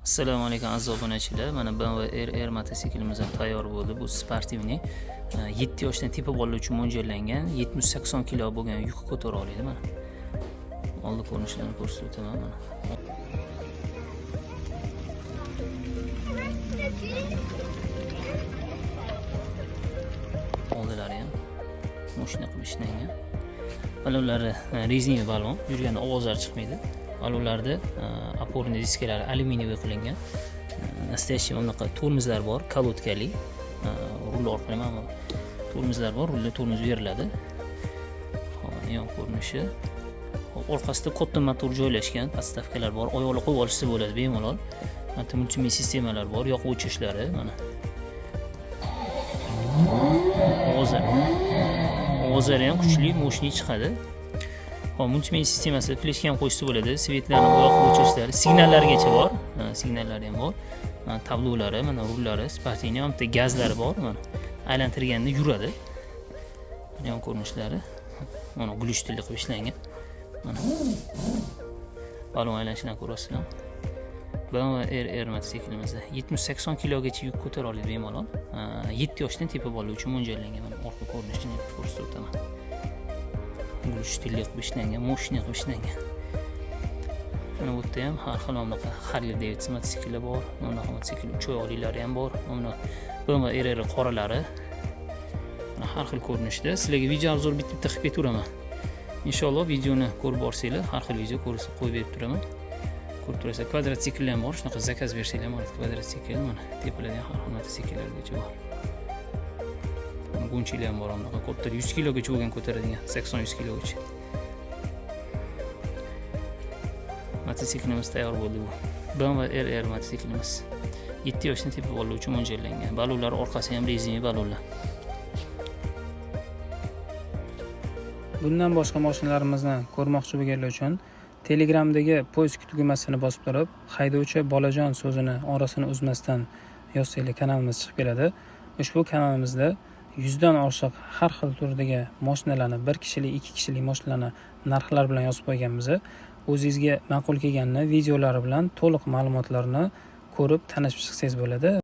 Assalomu alaykum, aziz obunachilar. Mana BMW RR mototsiklimiz ham tayyor bo'ldi. Bu спортивный. 7 yoshdan tepa bolalar uchun mo'ljallangan, 70-80 kilo bo'lgan yuk ko'tara oladi mana. Oldi ko'rinishlarini ko'rsatib o'taman mana. Oldilari ham moshina qilib ishlangan. Balonlari rezina balon, yurganda ovozlari chiqmaydi. Balonlarda опорный diskalari alyuminiy qilingan. Настоящий bunaqa tormozlar bor, колодкали. Rul orqali mana bu tormozlar bor, rulda tormoz beriladi. Hop, yon ko'rinishi. Hop, orqasida katta motor joylashgan, подставка lar bor, oyoqlar qo'yib olishsa bo'ladi bemalol. Mana multimedia sistemalar bor, yoqib o'chirishlari mana. Ovozi ovozlari ham kuchli, мощный chiqadi. Hop, multimedia sistemasi, fleshka ham qo'shsa bo'ladi. Свет larni yoqib o'chirishlari, signallargacha bor. Signallari ham bor. Mana tablolari, mana rullari, спортивный ham bitta gazlari bor, mana. Aylantirganda yuradi. Mana yon ko'rinishlari. Mana глушитель li qilib ishlangan. Mana. Balon aylanishidan ko'rasizlar. BMW RR mototsiklimizda 70-80 kilogacha yuk ko'tara oladi bemalol. 7 yoshdan tepa bolalar uchun mo'ljallangan. Mana orqa ko'rinishini ko'rsatib o'taman. Глушитель li qilib ishlangan, мощный qilib ishlangan. Mana bu yerda ham har xil mana bunaqa Harley Davidson mototsikllar bor. Mana bunaqa mototsikl uch oyoqlilari ham bor. Mana BMW RR qoralari. Mana har xil ko'rinishda. Sizlarga video обзор bitta bitta qilib ketaveraman. Inshaalloh videoni ko'rib borsanglar, har xil video ko'rsatib qo'yib berib turaman. Ko'rib turasizlar, kvadrotsikllar ham bor. Shunaqa заказ bersanglar ham bo'ladi. Kvadrotsikl mana tepalarda ham har xil mototsikllargacha bor. Гонщик lar ham bor, bunaqa katta 100 kilogacha bo'lgan ko'taradigan, 80-100 kilogacha. Mototsiklimiz tayyor bo'ldi bu. BMW RR mototsiklimiz. 7 yoshdan tepa bolalar uchun mo'ljallangan. Balonlar orqasi ham rezina balonlar. Bundan boshqa mashinalarimizni ko'rmoqchi bo'lganlar uchun Telegramdagi поиск tugmasini bosib turib, haydovchi bolajon so'zini orasini uzmasdan yozsanglar, kanalimiz chiqib keladi. Ushbu kanalimizda 100 dan oshiq har xil turdagi mashinalarni, bir kishilik, ikki kishilik mashinalarni narxlar bilan yozib qo'yganmiz. O'zingizga ma'qul kelganini videolari bilan to'liq ma'lumotlarni ko'rib, tanishib chiqsangiz bo'ladi.